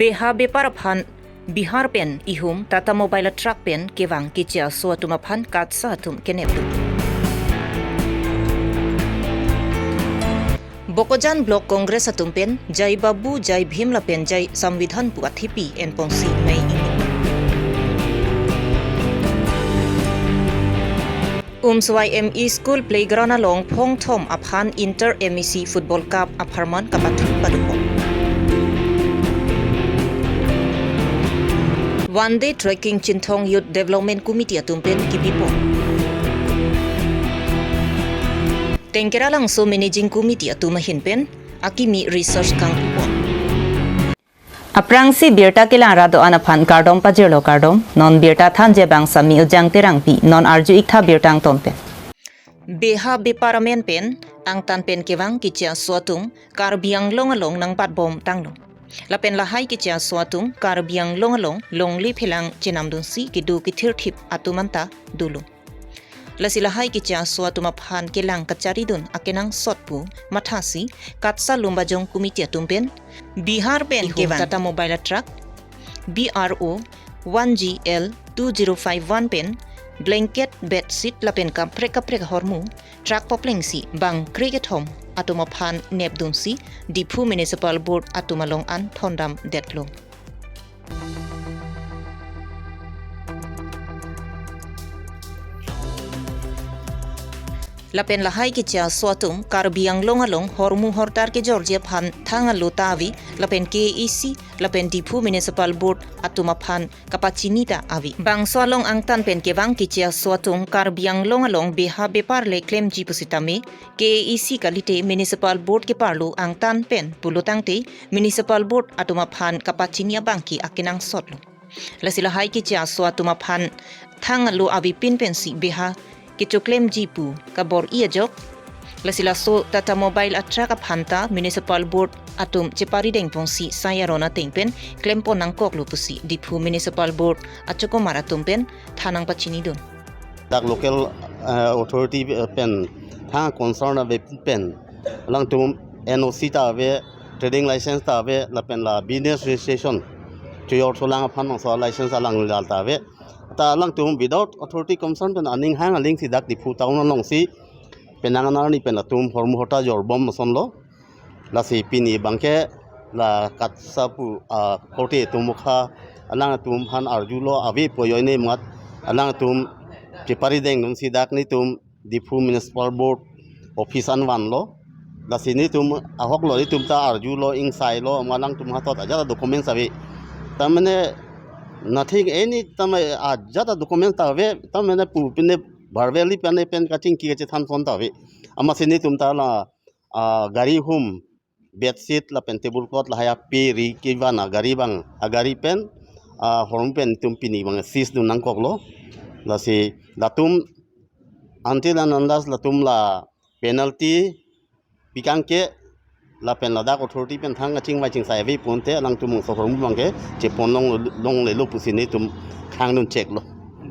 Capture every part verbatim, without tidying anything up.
Beha bepar aphan Bihar pen ihum Tata Mobile a truck pen kevang keche aso atum aphan KATSA atum kenepdun. Bokajan Block Congress atum pen Jai Babu, Jai Bhim lapen Jai Samvidhan pu athepi enponsi mei ingni. Umswai M E School Playground along phongthom aphan Inter M E C Football Cup apharman kapathu padukok. One Day Trekking Chinthong Youth Development Committee atum pen kibipon. Tengkeralangso Managing Committee atum ahin pen akimi research kangpupon. Aphrangsi birta kelang ra do-an aphan kardom pajirlo kardom, non birta thanji abang Sami Ujang Terangpi, non arju-iktha birta angton pen. Beha bepar amen pen angtan pen kevang keche aso atum Karbi Anglong along nangbatbom tanglo. Lapen lahai keche aso atum Karbi Anglong along longle phelang chenamdunsi kedo kethirthip atum anta dolo. Lasi lahai keche aso atum aphan kelang kacharidun akenangsot pu mathasi KATSA Lumbajong Committee atum pen Bihar pen ihum kevang Tata Mobile a truck B R O one G L two zero five one pen blanket, bedsheet lapen kaprek kaprek ahormu truck poplengsi bang krekethom atum aphan nepdunsi Diphu Municipal Board atum along an thondam detlo. Lapen lahai keche aso atum Karbi Anglong along hormu hortar kejorji aphan thang alo ta ave, lapen K A A C lapen Diphu Municipal Board atum aphan kapachini ta ave. Bangso along angtan pen kevang keche aso atum Karbi Anglong along beha bepar le klemji pusitame K A A C kalite Municipal Board keparlo angtan pen pulo tangte Municipal Board atum aphan kapachini abangke akenangsotlo. Lasi lahai keche aso atum aphan thang alo avepin pensi beha kechoklemji pu kabor-i ajok. Lasi laso Tata Mobile a truck aphan ta Municipal Board atum cheparidengponsi sai aron ateng pen klempon nangkoklo pusi Diphu Municipal Board achokomar atum pen than nangpachinidun. Dak local, eh, authority, eh, pen, thang concern ave pen, alangtum N O C ta ave, trading license ta ave, lapen la business registration chojor cholang aphan nangso license alang lal ta ave. Ta alangtum without authority concern pen aning hang aling si dak Diphu town alongsi penang anarni pen atum hormu hortar jorbom asonlo. Lasi pini abangke la KATSA pu, ah, korte atum mukha alangtum aphan arjulo ave pu ajoine mat alangtum cheparidengdunsi dak netum Diphu Municipal Board office an vanlo. Lasi netum ahoklo, netum ta arjulo, ingsailo, alangtum hathot ajat documents ave. Tamane nothing any tamane ajat documents ta ave, tamane pu pine verbally pine pen kachingki kachethan son ta ave. Amatsi netum ta la, ah, gari hum, bedsheet lapen table cloth lahai ape ri kevan agari abang, agari pen, ah, hormu pen netum pini abang seize dun nangkoklo. Lasi latum until and unless latum la penalty pikangke lapen ladak authority pen thang kachingvai chingsai ave pu ante alangtum mungso hormu abangke chepon long longlelo pusi netum khangdun cheklo.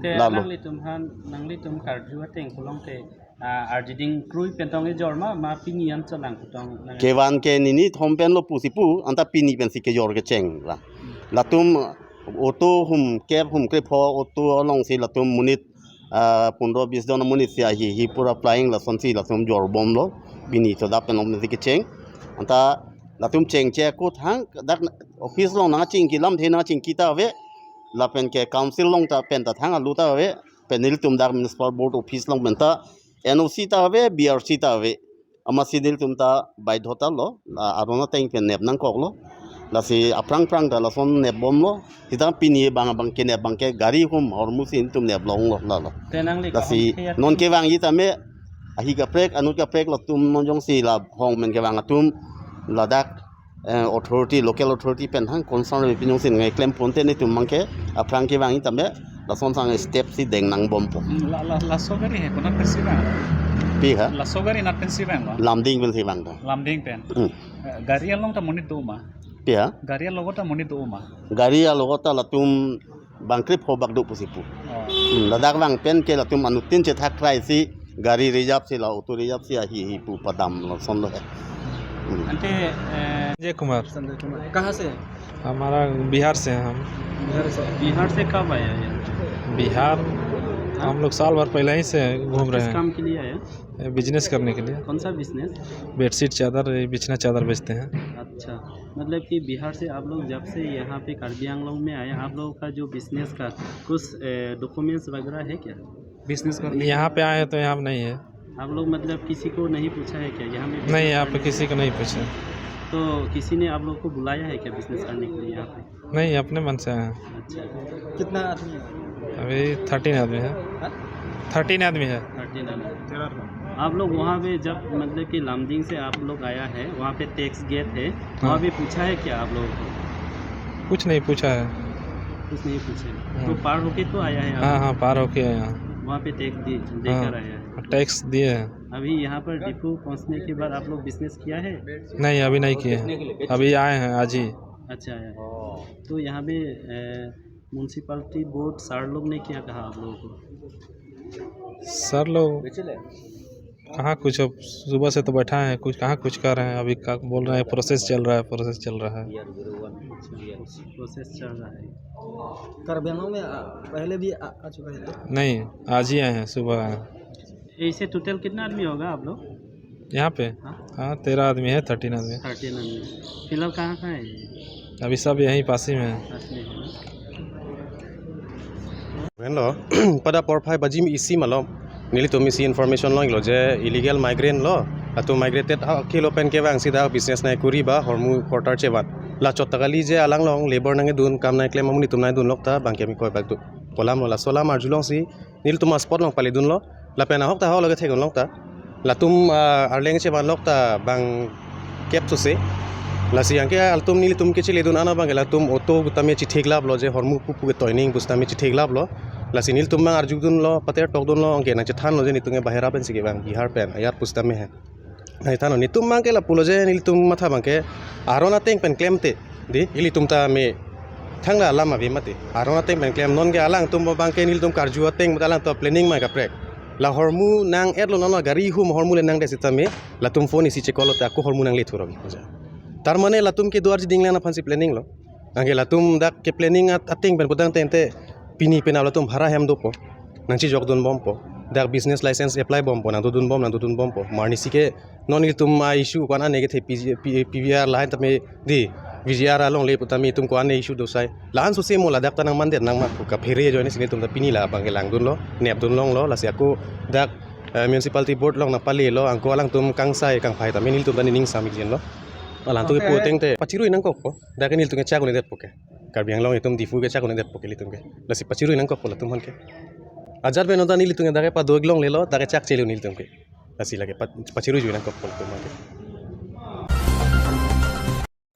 Te lalo. Nanglitum aphan, nanglitum karju ateng pulote, ah, arjiding krui pen tong ejor ma, ma pini an chenang pu tong nang. Kevan ke nini thom pen lo pusi pu, anta pini pensi kejor kecheng la. Latum auto hum kep hum krepho auto alongsi latum monit, ah, pondro bis jon amonit si ahi hi pura flying lasonsi latum jorbomlo. Pini chodap pen om si kecheng. Anta latum chengche akut hang dak office along nangchingki lamthe nangchingki ta ave. Lapen ke council along ta pen ta thang alu ta ave. Pen nelitum dak Municipal Board office along pen ta N O C ta ave, B R C ta ave. Amatsi nelitum ta baidhota lo, la aron ateng pen nep nangkoklo. Lasi aphrang phrang ta lason nepbomlo. Sita pini abang abangke nep abangke gari hum hormu si netum nep longlo lalo. Te nangli lasi kaham ke non kevangji tame ahi kaprek, anut kaprek latum non jongsi la hong men kevang atum ladak, eh, authority, local authority pen thang concern ave pi jongsi nangklem ponte netum abangke aphrang kevangji tame lason sang step si deng nangbompo. Hmm, la, la, laso gari he konat pensi vang? Pi ha? Laso gari nat pensi vanglo? Lumding pensi vang ta. Lumding pen. Hmm. Eh, gari along ta monit do ma? Pi ha? Gari along ta monit do ma? Gari along ta latum bang krepho bak do pusi pu. Oh. Hmm, ladak vang pen ke latum anuttin chethak kraisi gari reserve si la auto reserve si ahi hi pu padam lason lo he. ante, eh, Sanjay कुमार। संजय कुमार, कहाँ से हैं? हमारा बिहार से हैं हम। बिहार से। बिहार से कब आया यहाँ? बिहार, हाँ? हम लोग साल भर पहले ही से घूम रहे हैं। किस काम के लिए आया? ये बिजनेस करने के लिए। कौन सा बिजनेस? बेडशीट चादर, ये बिछना चादर बेचते हैं। अच्छा, मतलब कि बिहार से आप लोग जब से यहाँ पे कार्बी आंगलोंग में आए, आप लोगों का जो बिजनेस का कुछ, ए, डॉक्यूमेंट्स वगैरह है क्या? बिजनेस करने के लिए। यहाँ पे आए हैं तो यहाँ नहीं है। आप लोग मतलब किसी को नहीं पूछा है क्या यहाँ में बिजनेस करने के लिए? नहीं, यहाँ पे किसी को नहीं पूछा। तो किसी ने आप लोग को बुलाया है क्या बिजनेस करने के लिए यहाँ पे? नहीं, अपने मन से आए हैं। अच्छा। कितना आदमी है? अभी थर्टीन आदमी है। हाँ? थर्टीन आदमी है। थर्टीन आदमी। आप लोग वहाँ पे जब मतलब कि लामडिंग से आप लोग आया है, वहाँ पे टैक्स गेट है, हाँ। वहाँ पे पूछा है क्या आप लोगों को? कुछ नहीं पूछा है। कुछ नहीं पूछे। हाँ। तो पार होके तो आया है आप? हाँ, हाँ, पार होके आया। वहाँ पे टैक्स दिए, देकर हाँ, आया है। टैक्स दिए हैं। अभी यहाँ पर डिफू पहुँचने के बाद आप लोग बिजनेस किया है? नहीं, अभी नहीं किए हैं। अभी आए हैं आज ही। अच्छा है। तो यहाँ पे, ए, म्युनिसिपैलिटी बोर्ड सर लोग ने क्या कहा आप लोगों को? सर लोग कहाँ कुछ, अब सुबह से तो बैठा है, कुछ कहाँ कुछ कर रहे हैं, अभी का बोल रहे हैं, प्रोसेस चल रहा है, प्रोसेस चल रहा है। अच्छा, प्रोसेस चल रहा है। कार्बी आंगलोंग में, आ, पहले भी आ, आ चुका है क्या? नहीं, आज ही आए हैं, सुबह आए हैं। ऐसे टोटल कितना आदमी होगा आप लोग? यहाँ पे? हाँ। हाँ, तेरह आदमी है, थर्टीन आदमी। थर्टीन आदमी। फिलहाल कहाँ कहाँ है ये? अभी सब यहीं पास ही में है। पास में है ना? Henlo, pada porphai baji isi malom, nelitum isi information longlo je illegal migrant lo, latum migrated akhei lo pen kevang si dak business nangkuri ba hormu quarter chevan. La chot ta kali je alanglong labor nangkedun, kam nangklem amonit atum nangdunlok ta bang kemi koi bak tu. Pu alam lo, laso alam arjulongsi nelitum a spot along paledunlo. Lapen ahok ta ahok lo kethek-un long ta. Latum, ah, arleng chevanlok ta bang kep thuse. Lasi anke latum nelitum kecheledun an abang ke latum auto pu tame chitheklaplo je hormu pupu ke toining pu tame chitheklaplo. Lasi nelitum bang arjudunlo, pater tokdunlo, anke nangchethanlo je nelitum ke bahera pensi kevang, Bihar pen ayat pu tame he. Nangchethanlo, nelitum bang ke lapulo je nelitum matha bang ke aron ateng pen klemte. Di, ilitum ta me thangta alam ave mati. Aron ateng pen klem, non ke alangtum abang ke nelitum karju ateng mate alangtum planning mai kaprek. La hormu nang-etlo, non gari hum hormu le nangdet sitame, latum phone isi chekolo te ako hormu nangle thurok. Tar mane latum kedo arji dinglang aphansi planning lo. Anke latum dak ke planning at-, ateng pen putang tente pini pen latum bhara hem dopo. Nangchijokdunbompo. Dak business license apply bompo, nangdodunbom, nangdodunbompo. Marnisi ke non ilitum a issue ko-an ane kethe P G, P-, P V R lain tame di, V G R alongle pu tame itum ko-an issue do sai. La-an suse mo ladak ta nangmandet nangmat pu kaphere ajoine si nelitum ta pini la bang ke langdunlo, nepdunlonglo, lasi ako dak, eh, municipality board along nangpalelo, anke alangtum kangsai kangphai tame nelitum ta nening samik jinlo. Alangtum ke Okay. Pu ateng te pachirui nangkokpo. Dak ke nelitum ke chak un-edetpo ke. Karbi Anglong itum Diphu ke chak un-edetpo ke ilitum ke. Lasi pachirui nangkokpo latum aphan ke. Ajat beno ta nelitum ke dak ke padoi longlelo, dak ke chak chelu nelitum ke. Lasi lake pa-, pachirui jui nangkokpo latum aphan ke.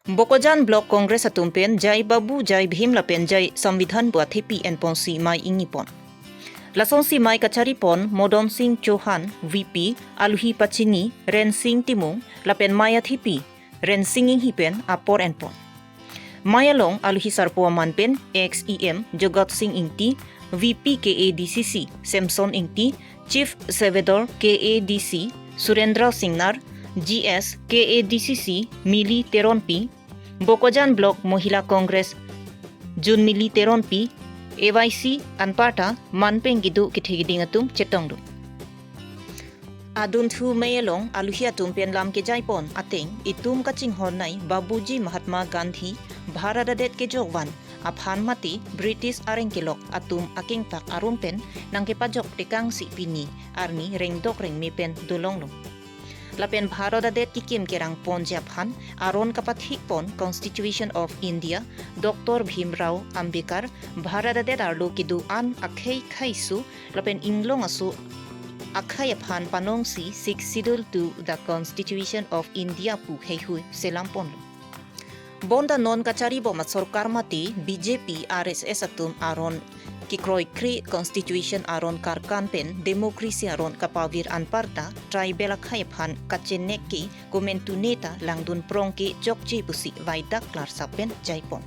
Bokajan Block Congress atum pen Jai Babu, Jai Bhim lapen Jai Samvidhan pu athepi enponsi mei ingnipon. Lasonsi mei kacharipon Modon Singh Chauhan, V P, aluhi pachini Rensing Timung lapen mei athepi Rensing Inghi pen apor enpon. Mei along aluhi sarpo aman pen ex E M Jagat Singh Ingti, V P K A D C C Samson Ingti, Chief Surveyor K A D C Surendra Singnar, G S K A D C C Mili Teronpi, Bokajan Block Mohila Congress Junmili Teronpi, A Y C anparta man pen kedo kethe keding atum chetongdun. Adunthu mei along aluhi atum pen lam kejaipon ateng itum kachinghon nei Babuji Mahatma Gandhi Bharat adet kejokvan aphan mate British areng kelok atum akengtak arum pen nangkepajok tekangsi pini arni rengdok rengme pen dolonglo. Lapen Bharat adet kekim kerangponji aphan aron kapathikpon Constitution of India, Doctor Bhimrao Ambedkar, Bharat adet arlo kedo-an akhei kheiso lapen inglong aso akhei aphan panongsi Sixth Schedule to the Constitution of India pu heihui selamponlo. Bonta non kacharibom asorkar mate B J P R S S atum aron kekroikre Constitution aron karkan pen democracy aron kapavir anparta tribal akhei aphan kachenek ke komantu neta langdun prong ke chokche pusi vaidak klarsap pen jaipon.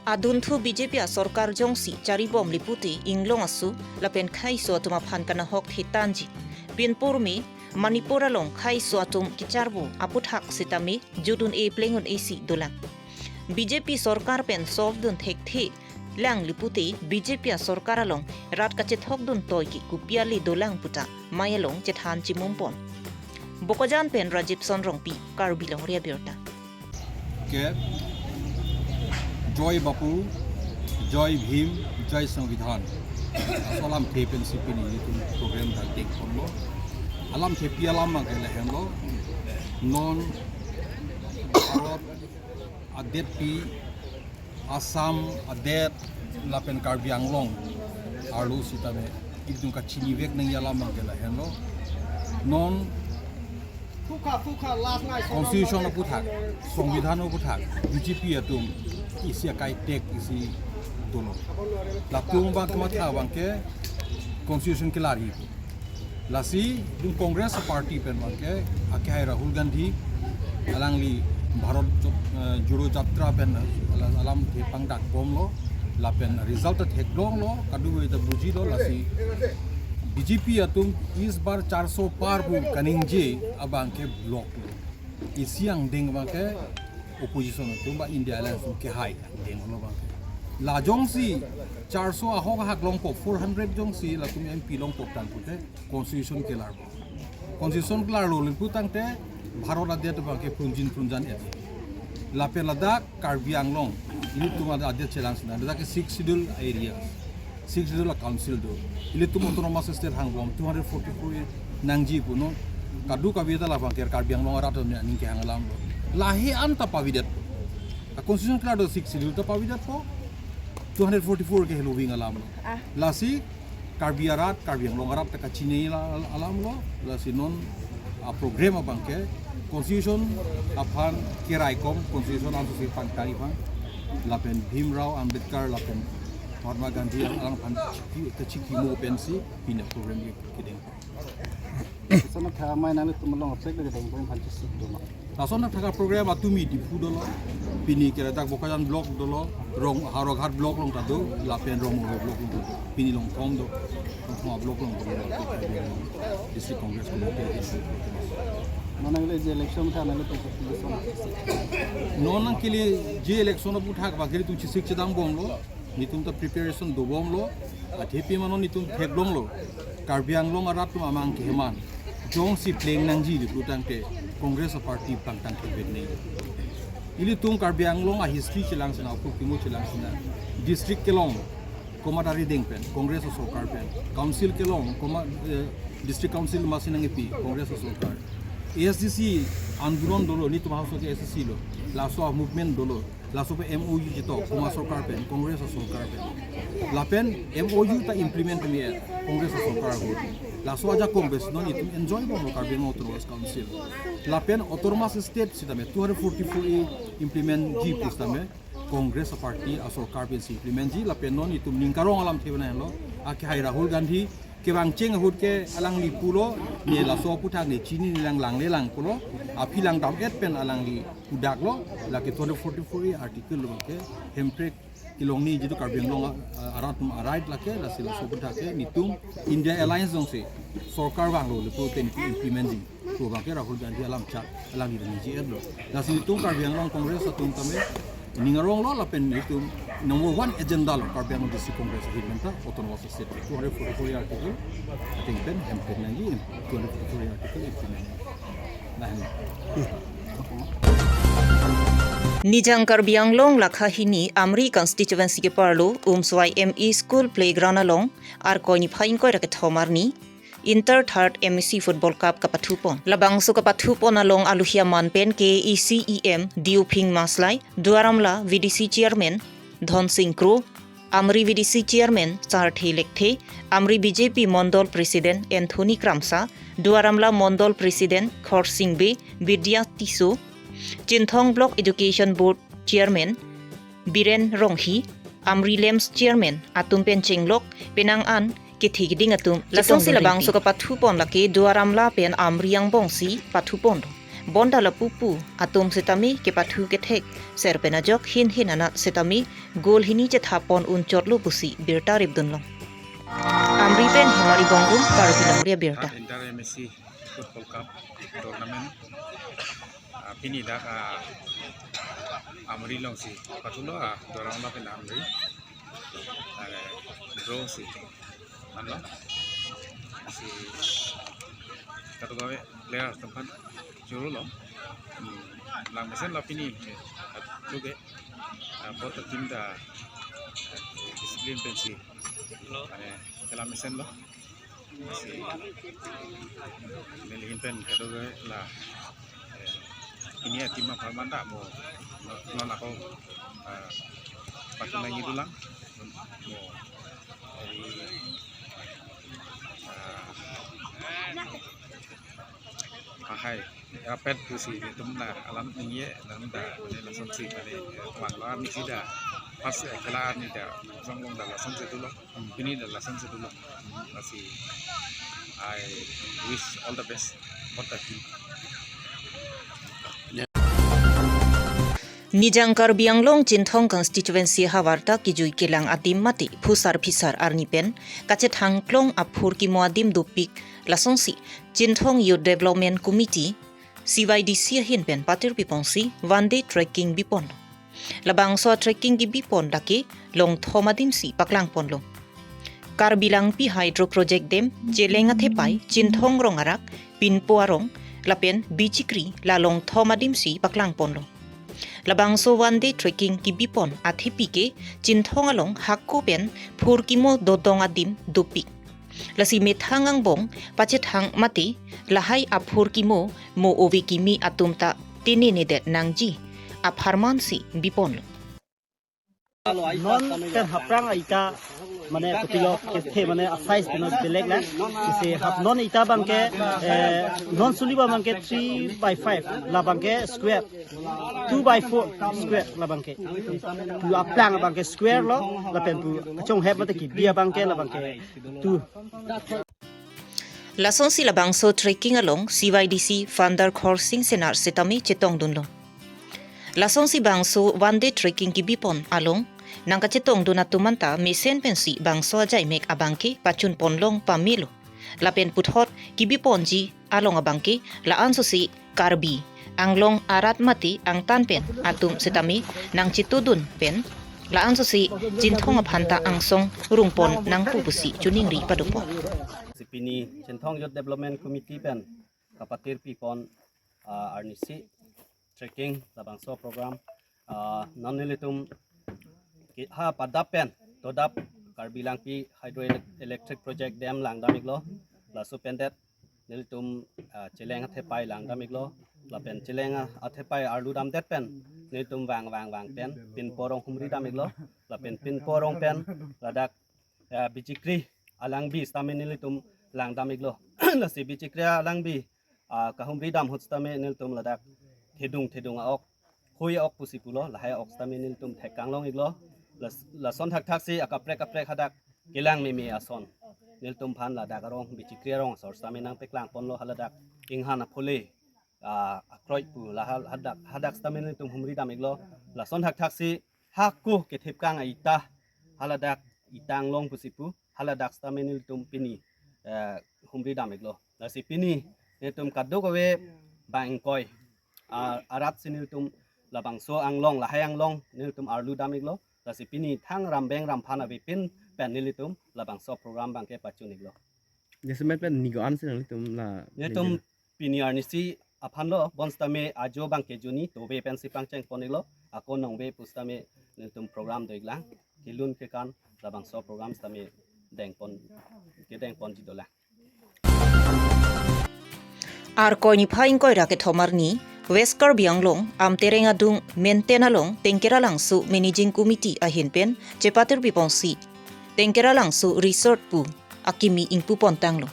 Adunthu B J P asorkar jongsi charibomle pute inglong aso lapen kheiso atum aphan kanahok thetanji. Pinpur me Manipur along khei so atum kecharbo aputhak sitame jut un-e pleng un-e si dolang. B J P sorkar pen solve dun thekthe lang li pute B J P asorkar along rat kachethok dun toi ke kopi ale dolang puta mei along chethan chimum pon. Bokajan pen Rajib Son Rongpi, Karbi Longri Abirta. Ke Joy Bapu, Joy Bhim, Joy Sangbidhan. Laso alamthe pensi pini nelitum program dak dengponlo. Alamthe pi alam abangke lahenlo. Non Bharat adetpi, Assam adet lapen Karbi Anglong arlo sitame itum kachinivek nangji alam abangke lahenlo. Non Constitution aputhak, Songbidhan aputhak, B J P atum isi akai tek isi dolo. Latum abang kematha abangke Constitution kelarji. Lasi itum Congress party pen abangke akehai Rahul Gandhi alangli Bharat Jo-, eh, Jodo Jatra pen ala-, alamthe pangdakbomlo, lapen result ta theklonglo, kadokave ta bujilo, lasi B J P atum is bar charso par pu kaningje abangke block lo. Isi angdeng abangke opposition atum ba India Alliance atum kehai angdeng lo abangke. La jongsi charso ahok ahak longpo, four hundred jongsi latum M P longpo tangte Constitution kelarpo. Constitution kelarlo le pu tangte Bharat adet abangke prunjin prunjan et. Lapen ladak Karbi Anglong, ilitum adet chelang sina, ladak ke Sixth Schedule area. Sixth Schedule a council do. Ilitum autonomous state hangbom, two hundred forty-four nangji punon. Kadokave ta labangke Karbi Anglong arat atum aning kehang alamlo. Lahei an ta pavidet. A Constitution kelar do Sixth Schedule ta pavidet po. Two hundred forty-four ke heloving alamlo. Ah. Lasi Karbi arat, Karbi Anglong arat ta kachini la-, alamlo, lasi non a program abangke Constitution aphan keraikom, Constitution ansi pangtai aphan, lapen Bhimrao Ambedkar lapen Mahatma Gandhi alangphan chiki, kachikimo pensi pini program ke kedeng. Sana tha mai nangtum along object le kedeng pon phan chisik do ma. Lason athak a program atumi Diphu dolo, pini ke ladak Bokajan block dolo, Rong Howraghat block along ta do, lapen Rongmongve block along ta do, pini Longkhom do, Longkhom a block along do, District Congress Committee. Mana le je election tha na le to election. Non nangkele je election aputhak abangke itum chisik chedambomlo, nelitum ta preparation dobomlo, athepi mano nelitum theklonglo. Karbi Anglong arat atum amang keheman. Jongsi pleng nangji le pu tangte Congress party pangtang thekvek nangji. Ilitum Karbi Anglong a history chelang sina, aphu kimo chelang sina. District kelong, komat arideng pen, Congress asorkar pen. Council kelong, komat, eh, District Council masi nangkipi, Congress asorkar. A S D C andolon dolo, nelitum house ke A S D C lo. Laso a movement dolo. Laso pen M O U chetok, komat sorkar pen, Congress asorkar pen. Lapen M O U ta implement me-et, Congress asorkar ahut. Laso ajakong pen non itum enjoy bomlo Karbi Anglong Autonomous Council. Lapen Autonomous State sitame two hundred forty-four A implement ji pusitame Congress party asorkar pensi implement ji, lapen non itum ning karong alamthe bana lo, akehai Rahul Gandhi kevangcheng ahut ke alangli pulo, ne laso aputhak ne chini ne lang langle lang pulo, aphi langdam-et pen alangli pudaklo, lake two hundred forty-four A article lo ke, Hemprek kelongji do Karbi Anglong, ah, arat atum a-right lake, lasi laso aputhak ke nelitum India Alliance jongsi sorkar vanglo le pu tangte implement ji. Pu abangke Rahul Gandhi alam chak, alangli nangji-etlo. Lasi nelitum Karbi Anglong Congress atum tame ning aronglo lapen nelitum number one agenda lo Karbi Anglong District Congress ahirmenta Autonomous State two hundred forty-four article, I think pen Hemprek nangji two hundred forty-four article implement. Lahen. Nijang Karbi Anglong lakha hini Amri constituency keparlo Umswai M E School playground along Arkoi niphai ingkoi ra kethom arni Inter Third M E C Football Cup kapathupon. Labangso kapathupon along aluhia man pen K A A C E M Diuphing Maslai, Duar Amla V D C Chairman Dhonsing Kro, Amri V D C Chairman Charthe Lekthe, Amri B J P Mondol President Anthony Kramsa, Duar Amla Mondol President Khorsing Bey, Bidya Tisso, Chinthong Block Education Board Chairman Biren Ronghi, Amri LAMPS Chairman atum pen chenglok penang an kethe keding atum. Lasonsi labangso kapathupon lake Duar Amla pen Amri angbongsi pathupon. Bonta lapu pu atum sitame kepathu kethek ser pen ajok hin hin anat sitame goal hini chethapon unchotlo pusi birta ripdunlong. Amri pen Hemari Bongrung, Karbi Longri Abirta. Inter M E C Football Cup tournament, ah, pini dak, ah, Amri alongsi pathulo, ah, Dorang lapen Amri, ah, draw si anlo, si kadokave player atum aphan choro lo. Hmm, lang mesen lo pini, eh, chuke, ah, both the team ta, eh, discipline pensi, eh, kelang mesen lo. Si neli ahin pen kadokave la, eh, pini a-team apharman ta mo, no, non ako, eh, patunai ngidulang mo, eh, ah, ahai, rapet pusi nelitum na alam ningje, nang da, mane lasonsi, mane, eh, vanglo arnisi da, pas, eh, khela arni da, song along da lasonsi dolo, pini da lasonsi dolo. Lasi, I wish all the best for the team. Nijang Karbi Anglong Chinthong constituency havar ta kejui kelang adim mate phusar phisar arni pen kachethang klong aphur kimo adim dopik, lasonsi Chinthong Youth Development Committee, C Y D C ahin pen patir piponsi one day trekking bipon. Labangso trekking kebipon lake Longthom adimsi paklang ponlo. Karbi Langpi Hydro Project dam cheleng athepai Chinthong Rong Arak, Pinpo Arong lapen Bichikri la Longthom adimsi paklang ponlo. Labangso one day trekking kebipon athepi ke Chinthong along hako pen phur kimo dodong adim dopik. Lasi methang angbong pachethang mate lahai aphur kimo mo ove kimi atum ta tene nedet nangji apharmansi biponlo. Non pen haprang a-ita mane kotilo kethe mane a-size pino belek la. Isi hap non ita abangke, eh, non suli abangke three by five, labangke square, two by four square labangke. Pu aplang abangke square lo, lapen pu kachonghep mate kebi abangke labangke two. Lasonsi labangso trekking along C Y D C founder Khorsing Senar setame chetongdunlo. Lasonsi bangso one day trekking kebipon along nangkachetongdun atum anta mesen pensi bangso ajaimek abangke pachun ponlong pamelo. Lapen puthot kebiponji along abangke la-ansosi Karbi Anglong arat mate angtan pen atum setame nangchetudun pen la-ansosi Chinthong aphan ta angsong rungpon nangpo pusi choningri padopon. Si pini Chinthong Youth Development Committee pen kapatir pipon, ah, arnisi trekking labangso program, ah, non nelitum ke ha padap pen todap Karbi Langpi Hydroelectric Project dam langdam iklo, laso pendet nelitum, ah, cheleng athepai langdam iklo, lapen cheleng a-, athepai arlu damdet pen nelitum vang vang vang pen Pinpo Arong humri dam iklo, lapen Pinpo Arong pen ladak, ah, Bichikri alangbi sitame nelitum langdam iklo. Lasi Bichikri alangbi, ah, kahumri dam ahut sitame nelitum ladak thedung thedung a-ok, hui a-ok pusi pulo, lahai a-ok sitame nelitum thek kanglong iklo. Las-, lason thakthak si akaprek kaprek hadak kelang meme ason nelitum aphan ladak arong Bichikri arong asor sitame nangpeklang ponlo, haladak inghan aphole, ah, akroi pu la hal-, hadak, hadak sitame nelitum humri dam iklo. Lason thakthak si hako kethepkang a-ita, haladak ita anglong pusi pu, haladak sitame nelitum pini, eh, humri dam iklo. Lasi pini nelitum kadokave bang ingkoi, ah, arat si nelitum labangso anglong, lahai anglong nelitum arlu dam iklo. Lasi pini thang rambeng ramphan avepin pen nelitum labangso program abangke pachun iklo. Jasemet pen ni ko-an si nanglitum la nelitum ningje? Pini arnisi aphan lo, bonsitame ajo abangke juni tove pensi pangcheng pon iklo, ako nongve pusitame nelitum program do iklang, kelun kekan labangso program sitame dengpon, kedengponji dolang. Arkoi niphai ingkoi ra kethom arni, West Karbi Anglong, Amtereng adung Menten along, Tengkeralangso Managing Committee ahin pen chepatir piponsi Tengkeralangso Resort pu akimi ingpupon tanglo.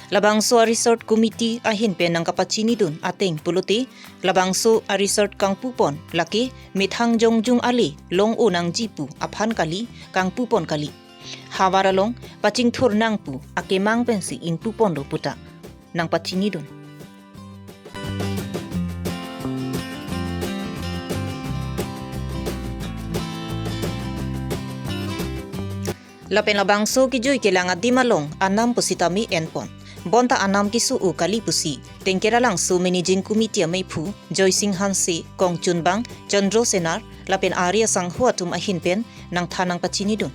Labangso a-resort committee ahin pen nangkapachinidun ateng pulote, labangso a-resort kangpupon lake methang jongjung ale long-o nangji pu aphan kali, kangpupon kali. Havar along pachingthur nang pu akemang pensi ingpuponlo puta nangpachinidun. Lapen labangso kejui kelang adim along anam pusitame enpon. bonta anam keso-o kali pusi Tengkeralangso Managing Committee ameiphu Joysing Hanse, kongchunbang Chandro Senar lapen ari asangho atum ahin pen nangthan nangpachinidun.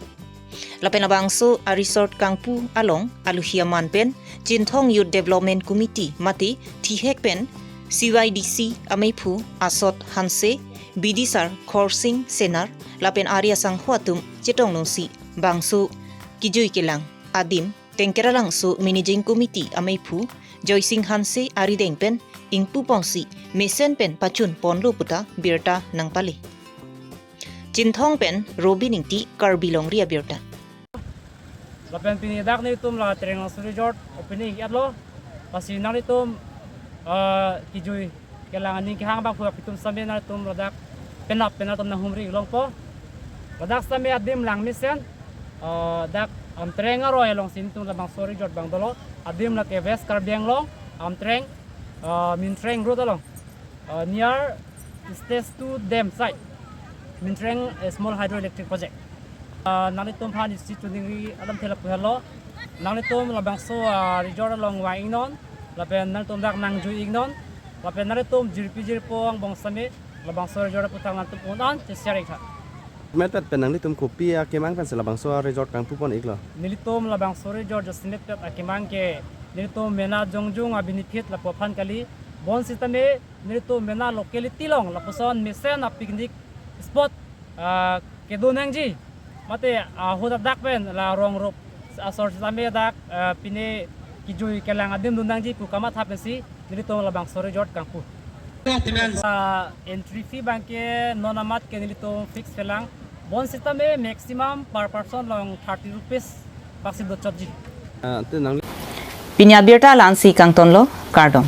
Lapen labangso a-resort kangpu along alohi aman pen Chinthong Youth Development Committee mate thihek pen C Y D C ameiphu Asot Hanse, B D sir Khorsing Senar lapen ari asangho atum chetongdunsi bangso kejui kelang adim Tengkeralangso Managing Committee ameiphu Joysing Hanse arideng pen ingpuponsi mesen pen pachunponlo puta birta nangpale. Chinthong pen Robin Ingti, Karbi Longri Abirta. Lapen pini dak nelitum la Trengso Resort opening etlo. Lasi nanglitum, eh, kejui kelang aning kehang abangphu apitum sitame nanglitum ladak penap pen nanglitum nanghumri longpo. Ladak sitame adim lang mesen, eh, dak Amtreng aroi alongsi nelitum labangso resort abang dolo. Adim lake West Karbi Anglong, Amtreng, eh, Mintreng Road along, uh, near stage two dam site, Mintreng, uh, small hydroelectric project. Uh, nanglitum aphan isi choningri alamthe lapu helo. Nanglitum labangso, uh, resort along vang iknon, lapen nanglitum dak nangjui iknon, lapen nanglitum jirpi jirpo angbong sitame labangso resort aputhak nanglitum un-an che-share iktha. Jasemet pen nanglitum kopi akemang pensi labangso resort kangpupon iklo? Nelitum labangso resort jasemet pen akemang ke nelitum mena jongjung a-benefit lapu aphan kali. Bonsitame nelitum mena locality along lapuson mesen a-picnic spot, ah, kedo nangji. Mate, ah, ahut adak pen la rong rup asor sitame dak, ah, pine kejui kelang adim dun nangji pu kamatha pensi nelitum labangso resort kangpu. Ah, entry fee abangke non amat ke nelitum fix pelang. Bonsitame maximum per person along thirty rupees paksi dochotji. Ah, te nang Pini abirta la-ansi kangtonlo, kardom.